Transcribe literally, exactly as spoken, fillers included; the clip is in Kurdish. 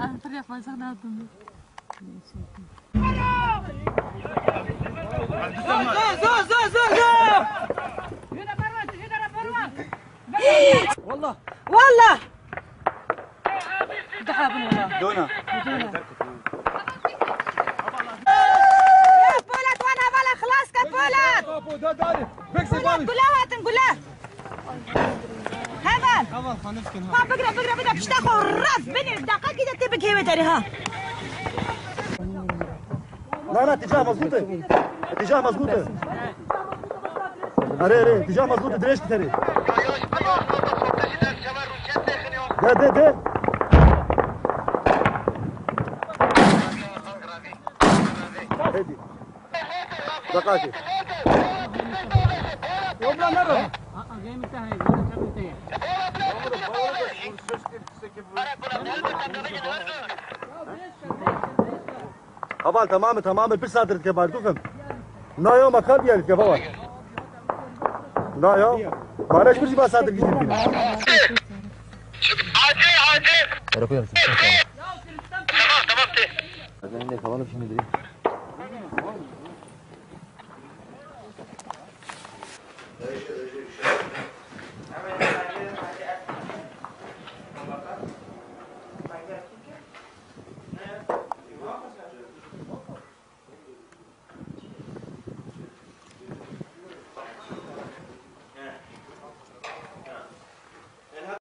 Em pir ya xwezek nadim. Wallah. Wallah. Daha bin wallah. Dona. Ya Polat, wan hevala xilas ke Polat. Polat, gula hatin, gula. Heval. Heval, xanis kin ha. Ha, bigre, bigre, bigre. Pişta xwe rast binê. Deqekî de tê bigihê wê derê ha. Na, na, tîcah mezbût e. Tîcah mezbût e. Erê, erê, tîcah mezbût e, dirêj biterê. De, de, de. Hêdî. Deqakê. Heval, tamam e, tamam e, pir sadir dike bari, tu fem. Na ya, ma kar diyar dike, baba. Na ya. Bana hiçbir şey sadir gidip. Acil, acil. Tamam, tamam, te. Ben de kalalım şimdi direkt.